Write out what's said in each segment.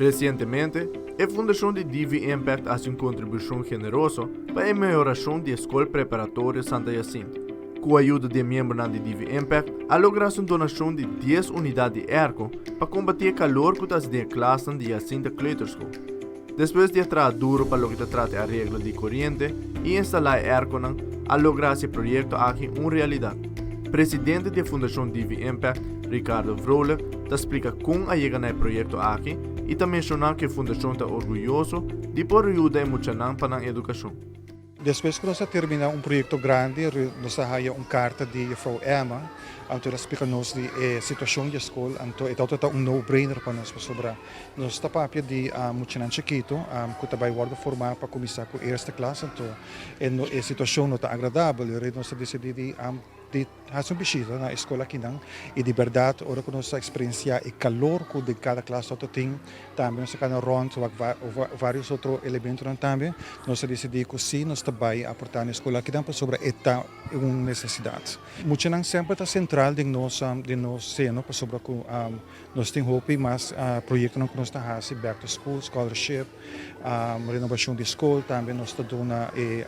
Resientemente, e fundashon di DV Impact a hasi un kontribushon generoso pa e mehorashon di e Skol Preparatorio Santa Jacinta. Ku ayuda di e miembronan di DV Impact, a logra hasi un donashon di dies unidat di airco pa kombatí e kalor ku ta hasi den e klasnan di Jacinta Kleuterschool. Despues di a traha duro pa loke ta trata e areglo di koriente i instalá e airconan, a logra hasi e proyekto aki un realidat. Presidente di e Fundashon DV Impact, Ricardo Vrolijk, ta splika kon a yega na e proyekto aki i ta menshoná ku e fundashon ta orguyoso di por yuda e muchanan pa nan edukashon. Despues ku nos a terminá un proyekto grandi, nos a haya un karta di Juffrouw Emma, anto el a splika nos di e situashon di e skol, anto e tabata ta un no-brainer pa nos pasobra nos ta papia di muchanan chikitu ku ta bai wòrdu formá pa kuminsá ku eerste klas, anto e situashon no ta agradabel, i nos a disidí di di hasi un bishita na e skol akinan i di bèrdat ora ku nos a eksperensiá e kalor ku den kada klas tabata tin, tambe nos a kana rònt wak vários otro elementonan tambe, nos a disidí ku sí nos ta bai aportá na e skol akinan pasobra e ta un nesesidat. Muchanan semper ta sentral den nos den nos seno pasobra ku nos tin hopi mas proyektonan ku nos ta hasi, back to school, scholarship, Renovacion di school tambe nos ta duna e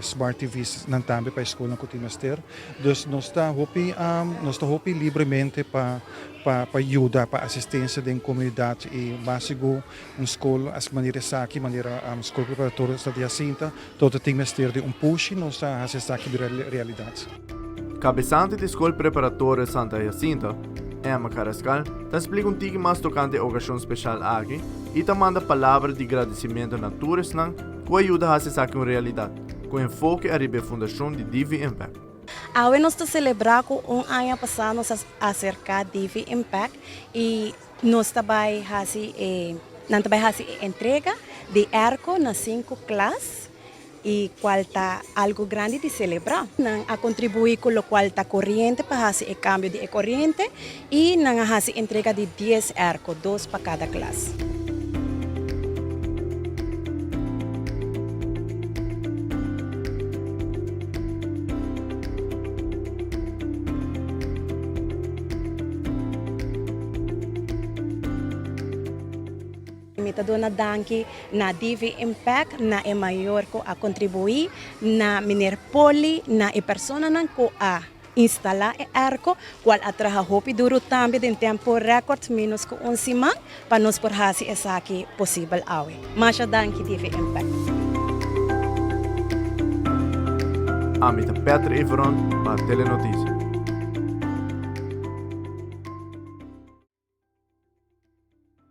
smart TV's nan tambe pa e schoolnan cu tin mester. Dus nos ta hopi nos ta hopi libremente pa pa yuda pa asistencia den comunidad y mas sigur un school as manera esaki manera school preparatorio Santa Jacinta todo tin mester di un push y nos ta haci esaki bira realidad. Kabesante di Skol Preparatorio Santa Jacinta, Emma Carrascal, ta splika un tiki mas tokante e okashon speshal aki i ta manda palabra di gradisimentu na tur esnan ku a yuda hasi esaki un realidat, ku enfoke ariba e fundashon di DV Impact. Awe nos ta selebrá ku un aña pasá nos a aserká DV Impact i nos ta bai hasi e nan ta bai hasi e entrega di airco na sinku klas. Y cual ta algo grandi di celebra. Nan a contribui cu locual ta coriente pa haci e cambio di e coriente y nan a haci entrega di dies airco, dos pa cada klas. Mi ta duna danki na DV Impact, na e mayor ku a kontribuí, na Meneer Poli, na e personanan ku a instalá e airco, kual a traha hopi duru tambe den tempu rèkòrt, ménos ku un siman, pa nos por hasi esaki posibel awe. Masha danki DV Impact. Ami ta Patrick Everon pa Telenoticias.